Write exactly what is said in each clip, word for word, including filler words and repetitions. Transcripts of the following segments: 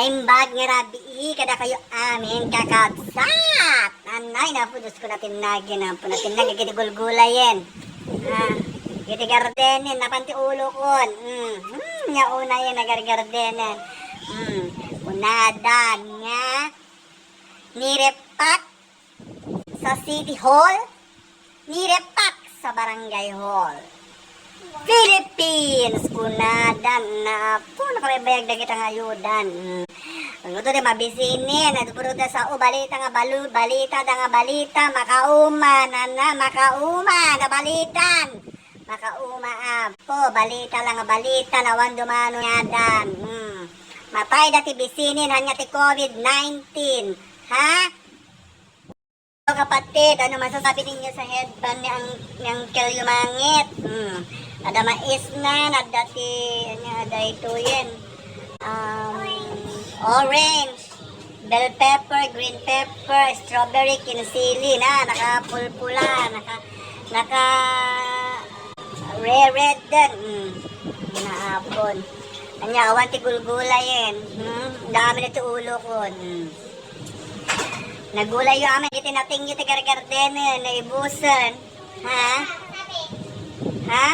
Naimbag nga rabii kadakayo amin, kakabsat! Anay, napo, Diyos ko, natinnag yan, napo, natinnag, dagiti gulgulayen. Ah, dagiti gardenen, napan ti ulokon. Mm, mm, nya una yan, nagargardenen. Mm, kunadan nga, nirepak sa City Hall, nirepak sa Barangay Hall. Philippines, kunadan, napo, nakabaybayag dagita nga ayudan. Mm. Ano to, di mabisinin, ano po to sa, o, balita nga balu-, balita, da nga balita, makauma, nana, makauma, nabalitan. Makauma, apo, balita lang nga balita, nawan dumano nga adan. Mm. Matay dati bisinin, hanya ti covid nineteen. Ha? Kapatid, ano masasabi ninyo sa headband ni, ang, ni Uncle Yumangit? Hmm. Ada mais na, ada ti, ano, ada ito yan. Um, orange, bell pepper, green pepper, strawberry, kinsili na, nakapulpula, naka, naka, re-red din. Hmm. Naapon. Anya, awan ti gulgulayen. Hmm. Dami na ti ulokon. Hmm. Nagulay yo amin, iti nating yo ti gargardenen, naibusen. Ha? Ha?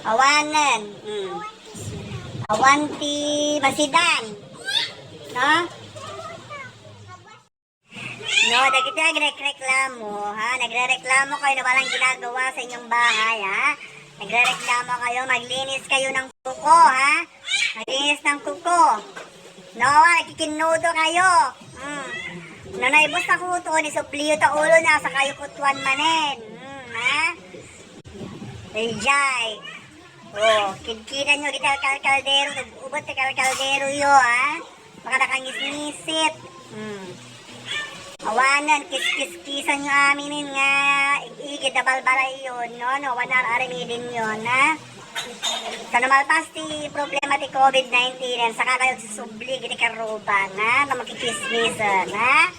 Awanen. Mm. Awan ti masidan. No? No, dagiti nagreklamo, ha? Nagrereklamo kayo na walang ginagawa sa inyong bahay, ha? Nagrereklamo kayo, maglinis kayo ng kuko, ha? Maglinis ng kuko. No, nagkikinnudo kayo. Mm. No, naibus na kuto, ni subliyo ta ulo na, sa kayo kutuan manen. Mm, ha? Ejay. Oh, kidkidan nyo, kita kalkaldero, ubot ti kalkaldero yo, ha? Makadakangisnisit. Mm. Awanen, kiskiskisan nyo aminin nga igid da balbalay yon, no? No, wan ar-aramiden yon, ha? Sa no malpas ti problema ti covid nineteen, saka kayo susubli iti karruban, ha? No makikismis, ha?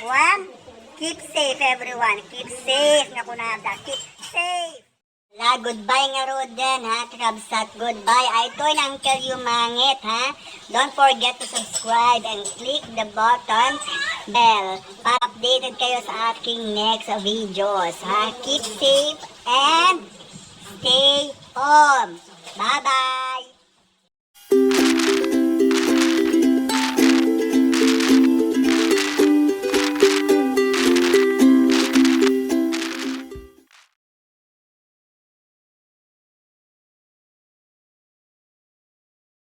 Wan, keep safe, everyone. Keep safe, nga kunada. Keep safe. La, goodbye nga ruden, ha, kakabsat. Goodbye. Ay, toy na Uncle Yumangit, ha? Don't forget to subscribe and click the button bell para updated kayo sa aking next videos, ha? Keep safe and stay home. Bye-bye!